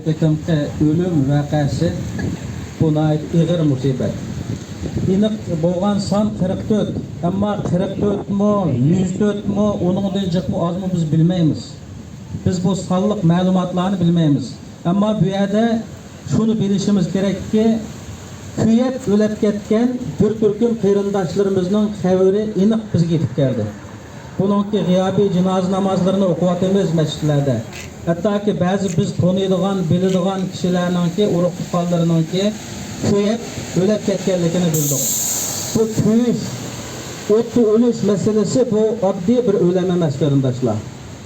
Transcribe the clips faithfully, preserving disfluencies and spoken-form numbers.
قېتىمقى ئۆلۈم ۋەقەسى، بۇ ناھايىتى ئېغىر مۇسىبەت. ئېنىق بولغان سان قىرىق تۆت، ئەمما قىرىق تۆتمۇ، يۈز تۆتمۇ، ئۇنىڭدىن جىقمۇ ئازمۇ بىز بىلمەيمىز. بىز بۇ سانلىق مەلۇماتلارنى بىلمەيمىز. ئەمما بۇ يەردە شۇنى بىلىشىمىز كېرەككى، كۆيۈپ ئۆلۈپ كەتكەن بىر تۈركۈم قېرىنداشلىرىمىزنىڭ خەۋىرى ئېنىق بىزگە يېتىپ كەلدى. بۇنىڭكى غىيابىي جىنازا نامازلىرىنى ئوقۇۋاتىمىز مەسچىتلەردە. ھەتتاكى بەزى بىز تونۇيدىغان، بىلىدىغان كىشىلەرنىڭكى، ئۇرۇق تۇغقانلىرىنىڭكى كۆيۈپ، ئۆلۈپ كەتكەنلىكىنى بىلدۇق. بۇ كۆيۈش، ئوتتا ئۆلۈش مەسىلىسى بۇ ئاددىي بىر ئۆلەم ئەمەس، قېرىنداشلار.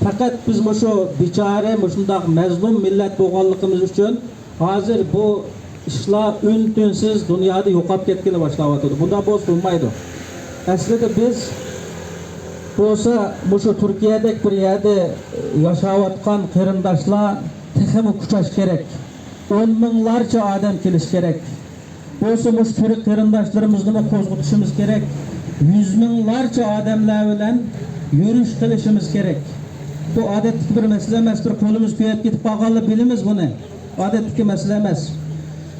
پەقەت بىز مۇشۇ بىچارە، مۇشۇنداق مەزلۇم مىللەت بولغانلىقىمىز ئۈچۈن ھازىر بۇ ئىشلار ئۈن-تىنسىز دۇنيادا يوقاپ كەتكىلى باشلاۋاتىدۇ. بۇنداق بولسا بولمايدۇ. ئەسلىدە بىز بولسا مۇشۇ تۈركىيەدەك بىر يەردە ياشاۋاتقان قېرىنداشلار تېخىمۇ كۈچەش كېرەك. ئون مىڭلارچە ئادەم كېلىش كېرەك. بولسا مۇشۇ تۈرك قېرىنداشلىرىمىزنىمۇ قوزغىتىشىمىز كېرەك. يۈز مىڭلارچە ئادەملەر بىلەن يۈرۈش قىلىشىمىز كېرەك. بۇ ئادەتتىكى بىر مەسىلە ئەمەس، بىر قولىمىز كۆيۈپ كېتىپ قالغانلا بىلىمىز بۇنى. ئادەتتىكى مەسىلە ئەمەس.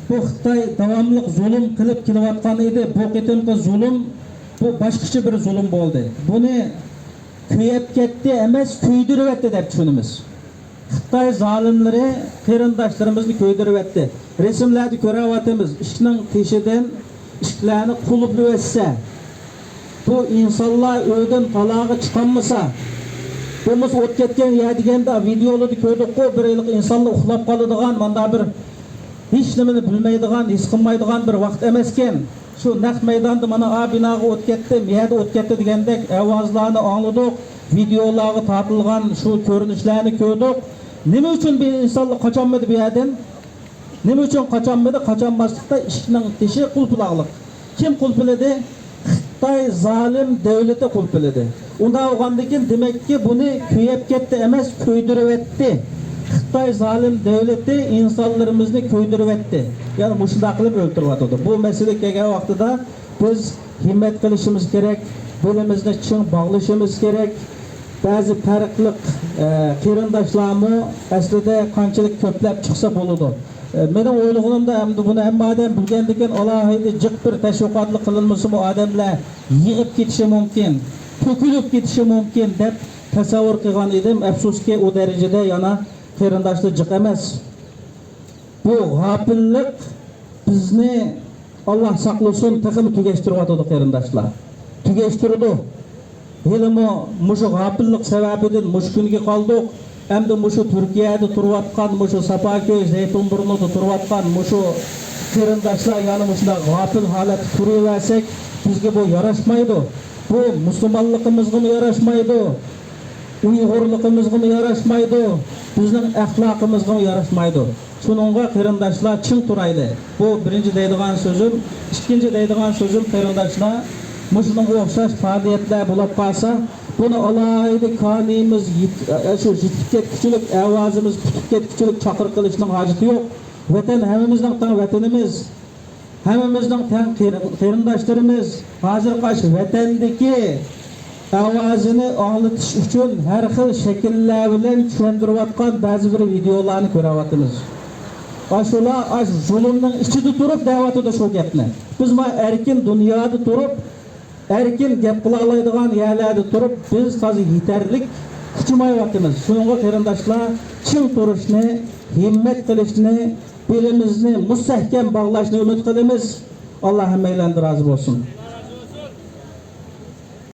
بۇ خىتاي داۋاملىق زۇلۇم قىلىپ كېلىۋاتقان ئىدى. بۇ قېتىمقى زۇلۇم، بۇ باشقىچە بىر زۇلۇم بولدى. بۇنى كۆيۈپ كەتتى ئەمەس، كۆيدۈرۈۋەتتى دەپ چۈشىنىمىز. خىتاي زالىملىرى قېرىنداشلىرىمىزنى كۆيدۈرۈۋەتتى. رەسىملەردە كۆرۈۋاتىمىز، ئىشىكنىڭ تېشىدىن ئىشىكلەرنى قۇلۇپلىۋەتسە، بۇ ئىنسانلار ئۆيدىن تالاغا چىقالمىسا، بولمىسا ئوت كەتكەن يەر دېگەندە، ۋىدېئولاردا كۆردۇققۇ، بىر ھېلىقى ئىنسانلار ئۇخلاپ قالىدىغان، مانداق بىر ھېچ نېمىنى بىلمەيدىغان، ھېس قىلمايدىغان بىر ۋاقىت ئەمەسكەن. شۇ نەق مەيداندا مانا ئا بىناغا ئوت كەتتى، مۇ يەردە ئوت كەتتى دېگەندەك ئاۋازلارنى ئاڭلىدۇق، ۋىدېئولارغا تارتىلغان شۇ كۆرۈنۈشلەرنى كۆردۇق. نېمە ئۈچۈن بىر ئىنسانلار قاچالمىدى بۇ يەردىن؟ نېمە ئۈچۈن قاچالمىدى؟ قاچالماسلىقتا ئىشىكنىڭ تېشى قۇلپىلاقلىق. كىم قۇلپىلىدى؟ خىتاي زالىم دەۋلىتى قۇلپىلىدى. ئۇنداق بولغاندىكىن، دېمەككى، بۇنى كۆيۈپ كەتتى ئەمەس، كۆيدۈرۈۋەتتى. خىتاي زالىم دەۋلىتى ئىنسانلىرىمىزنى كۆيدۈرۈۋەتتى. يەنى مۇشۇنداق قىلىپ ئۆلتۈرۈۋاتىدۇ. بۇ مەسىلە كەلگەن ۋاقتىدا بىز ھىممەت قىلىشىمىز كېرەك، بېلىمىزنى چىڭ باغلىشىمىز كېرەك. بەزى پەرقلىق، ئە، قېرىنداشلارمۇ ئەسلىدە قانچىلىك كۆپلەپ چىقسا بولىدۇ. ئە، مېنىڭ ئويلىغىنىمدا، ئەمدى بۇنى ھەممە ئادەم بىلگەندىكىن، ئالاھىدە جىق بىر تەشۋىقاتلىق قىلىنمىسىمۇ، ئادەملەر يىغىپ كېتىشى مۇمكىن، تۆكۈلۈپ كېتىشى مۇمكىن دەپ تەسەۋۋۇر قىلغان ئىدىم. ئەپسۇسكى، ئۇ دەرىجىدە يەنە قېرىنداشلار جىق ئەمەس. بۇ غاپىللىق بىزنى، ئاللا ساقلىسۇن، تېخىمۇ تۈگەشتۈرۈۋاتىدۇ، قېرىنداشلار. تۈگەشتۈرىدۇ. ھېلىمۇ مۇشۇ غاپىللىق سەۋەبىدىن مۇشۇ كۈنگە قالدۇق. ئەمدى مۇشۇ تۈركىيەدە تۇرۇۋاتقان، مۇشۇ ساپاكۆي، زەيتۇنبۇرنۇدا تۇرۇۋاتقان مۇشۇ قېرىنداشلار يەنە مۇشۇنداق غاپىل ھالەتتە تۇرۇۋەرسەك، بىزگە بۇ ياراشمايدۇ. بۇ مۇسۇلمانلىقىمىزغىمۇ ياراشمايدۇ، ئۇيغۇرلۇقىمىزغىمۇ ياراشمايدۇ، بىزنىڭ ئەخلاقىمىزغىمۇ ياراشمايدۇ. شۇنىڭغا قېرىنداشلار چىڭ تۇرايلى. بۇ بىرىنچى دەيدىغان سۆزۈم. ئىككىنچى دەيدىغان سۆزۈم، قېرىنداشلار، مۇشۇنىڭغا ئوخشاش پائالىيەتلەر بولۇپ قالسا، بۇنى ئالاھىدە كانىيىمىز يىت-، ئە، شۇ يىتىپ كەتكۈچىلىك، ئاۋازىمىز پۈتۈپ كەتكۈچىلىك چاقىرىق قىلىشنىڭ ھاجىتى يوق. ۋەتەن ھەممىمىزنىڭ تەڭ ۋەتىنىمىز. ھەممىمىزنىڭ تەڭ قېرىن-، قېرىنداشلىرىمىز. ھازىرقى ئاشۇ ۋەتەندىكى ئاۋازىنى ئاڭلىتىش ئۈچۈن ھەر خىل شەكىللەر بىلەن چۈشەندۈرۈۋاتقان بەزى بىر ۋىدېئولارنى كۆرۈۋاتىمىز. ئاشۇلار ئاشۇ زۇلۇمنىڭ ئىچىدە تۇرۇپ دەۋاتىدۇ شۇ گەپنى. بىز مانا ئەركىن دۇنيادا تۇرۇپ، ئەركىن گەپ قىلالايدىغان يەرلەردە تۇرۇپ، بىز تازا يېتەرلىك قىچىمايۋاتىمىز. شۇنىڭغا قېرىنداشلار، چىڭ تۇرۇشنى، ھىممەت قىلىشنى، بېلىمىزنى مۇستەھكەم باغلاشنى ئۈمىد قىلىمىز. ئاللا ھەممەيلەندىن رازى بولسۇن.